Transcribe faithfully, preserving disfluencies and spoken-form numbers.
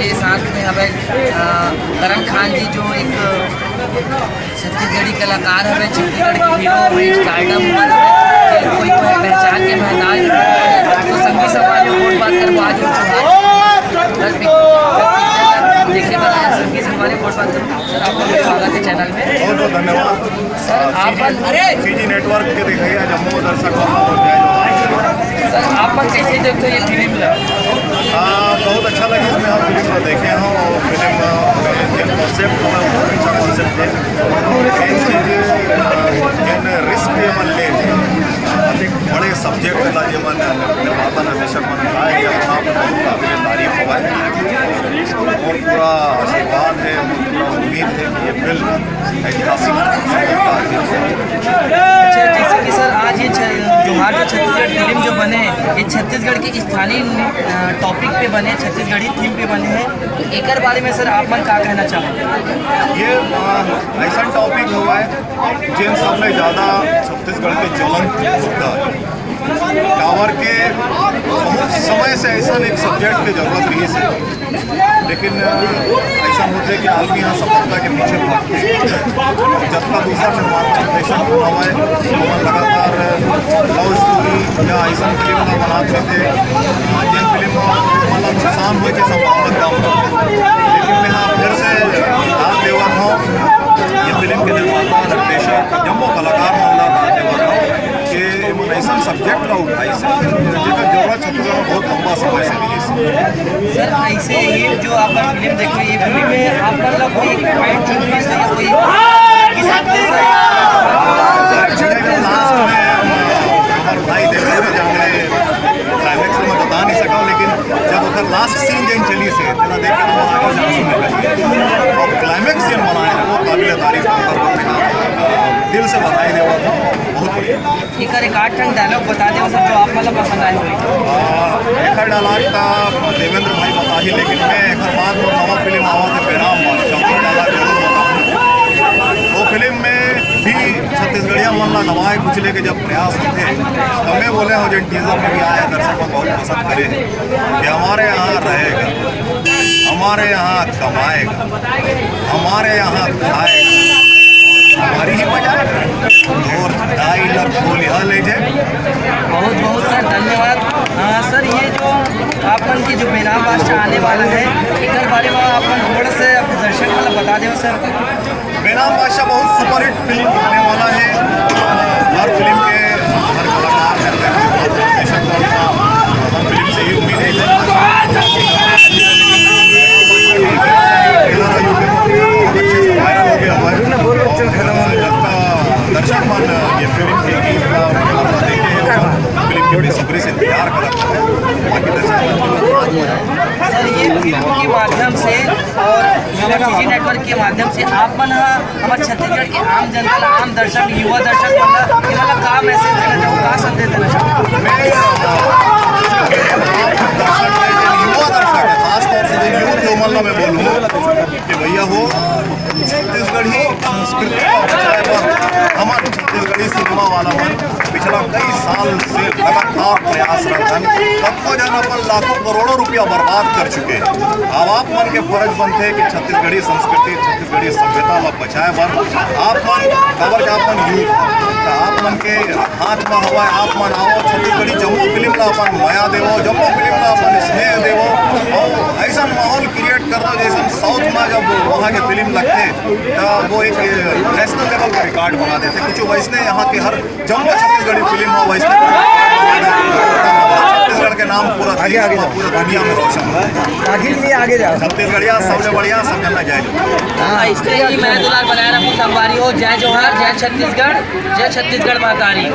के साथ में हवे, अ, करण खान जी, जो एक छत्तीसगढ़ी कलाकार हवे, छत्तीसगढ़ के हीरो हवे, स्टारडम पर हवे। कोई कोई पहचान के महताज, तो संगी संगवारी गोठ बात करबो आज वो त्योहार। बस देखे बर आया संगी संगवारी गोठ बात करबो। सर, आपका स्वागत है चैनल में। बहुत बहुत धन्यवाद। सर, आप सीजी, अरे! सीजी नेटवर्क के देखइया जम्मो दर्शक मन ला जय जोहार। सर, आप मन कैसे देखते हो ये फिल्म ला? आ, बहुत अच्छा लगे इसमें हम फिल्म को देखे हैं और फिल्म, आ, के कॉन्सेप्ट हमें बहुत अच्छा कॉन्सेप्ट है। मेन चीज, आ, जिन रिस्क ये मन ले, अधिक बड़े सब्जेक्ट ला जे मन निर्माता निर्देशक मन उठाए, ये अपना आप में बहुत काबिल तारीफ हुआ है। और पूरा आशीर्वाद है, पूरा उम्मीद है कि ये फिल्म ऐतिहासिक। अच्छा, जैसे कि सर, आज ये छ-, जोहार जो छत्तीसगढ़ फिल्म जो बने, ये छत्तीसगढ़ के स्थानीय, अ, टॉपिक पे बने, छत्तीसगढ़ी थीम पे बने हैं, तो एकर बारे में सर आप मन का कहना चाहोगे? ये, अ, ऐसा टॉपिक हुआ है जिन सबसे ज्यादा छत्तीसगढ़ के ज्वलंत मुद्दा है। काबर के बहुत समय से ऐसा एक सब्जेक्ट के जरूरत रही है, लेकिन, अ, ऐसा होथे कि आदमी यहाँ सफलता के पीछे भागथे। जतका दूसरा निर्माता निर्देशक हवय, ओमन लगातार लव स्टोरी या ऐसा फिल्म ला बनात रहिथे, अ, जेन फिल्म म ओमन ला नुकसान होए के संभावना कम होथे। लेकिन मैं यहाँ फिर से दाद देवत हूँ, ये फिल्म के निर्माता, निर्देशक, जम्मो कलाकार मन ला दाद देवत हूँ कि एमन ऐसा सब्जेक्ट ला उठाइस, जेकर जरूरत छत्तीसगढ़ में बहुत लंबा समय से रहिस। सर, ऐसे ही जो आप फिल्म देखे, ये फिल्म में आप मतलब कोई पॉइंट चुन के सही कोई लास्ट में हमारे भाई देवेंद्र जांगड़े, क्लाइमैक्स में मैं बता नहीं सका, लेकिन जब ओकर लास्ट सीन जब चलिस हे, तेला देख के तो आंखों से आंसू निकल गए। और क्लाइमैक्स जब बनाए हैं, वो काबिल तारीफ है, ओकर को मैं दिल से बधाई देवत हूँ, बहुत बढ़िया। एकर एक आध ठन डायलॉग बता देव सर, जो आप मन ला पसंद आए होही। आ, एकर डायलॉग त देवेंद्र भाई बताही, लेकिन मैं एकर बाद मोर नवा फिल्म आवत हे बेराम बादशाह, ओकर डायलॉग जरूर बताहूँ। वो फिल्म में भी छत्तीसगढ़िया मन ला दबाए कुचले के जब प्रयास होथे, तो मैं बोले हूँ, जो टीजर में भी आया, दर्शक मन बहुत पसंद करे हैं कि हमारे यहाँ रहेगा, हमारे यहाँ कमाएगा, हमारे यहाँ खाएगा, हमारी ही मजा है। और ढाई लाख गोलियां ले जाए। बहुत बहुत सर धन्यवाद। हाँ सर, ये जो आप मन की जो बेनाम बादशाह आने वाला है, एकर बारे में आप मन थोड़ा से अपने दर्शक मन ला बता देव सर। बेनाम बादशाह बहुत सुपरहिट फिल्म होने वाला है। हर फिल्म के हर कलाकार, हर व्यक्ति, हर निर्देशक को हम फिल्म से ही उम्मीद है। ट्रेलर YouTube पर बहुत अच्छे से वायरल हो गया हुआ है। दर्शक मन ये फिल्म के गीत का ट्रेलर देखे हैं, फिल्म के बेसब्री से इंतजार कर रहे हैं। बाकी दर्शक मन सर, ये फिल्म के माध्यम से और हमारे सीजी नेटवर्क के माध्यम से आप मन ह हमर छत्तीसगढ़ के आम जनता ला, आम दर्शक, युवा दर्शक मन ला, एमन ला का मैसेज देना चाहो, का संदेश देना चाहो? मैं, अ, दर्शक, युवा दर्शक है, खासतौर से जो यूथ है, ओमन ला मैं बोलूँ कि भैया हो, छत्तीसगढ़ी संस्कृति का बचाए बर हमर छत्तीसगढ़ी सिनेमा वाला मन पिछला कई साल से लगातार प्रयासरत हन। कतको झन अपन लाखों करोड़ों रुपया बर्बाद कर चुके हैं। अब आप मन के फर्ज बनथे कि छत्तीसगढ़ी संस्कृति, छत्तीसगढ़ी सभ्यता ला बचाए बर आप मन, काबर के आप मन यूथ हव, त आप मन के हाथ म हवय, आप मन आवव, छत्तीसगढ़ी जम्मो फिल्म ला अपन मया देवव, जम्मो फिल्म ला अपन स्नेह देवव, अउ अइसन माहौल क्रिएट कर दव, जइसन साउथ म जब वहाँ के फिल्म लगथे, त वो एक नेशनल लेवल का रिकॉर्ड बना देथे। कुछ वइसने यहाँ के हर जम्मो छत्तीसगढ़ी फिल्म हो, वइसने छत्तीसगढ़ के नाम पूरा आगे, आगे जाओ। पूरा दुनिया में रोशन हो। आगे, आगे जाओ। छत्तीसगढ़िया सबले बढ़िया, सब करना चाहिए। हाँ। ऐसे ही मैं दुलार बनाए रखूं, संगवारी हो। जय जोहार, जय छत्तीसगढ़, जय छत्तीसगढ़ महतारी।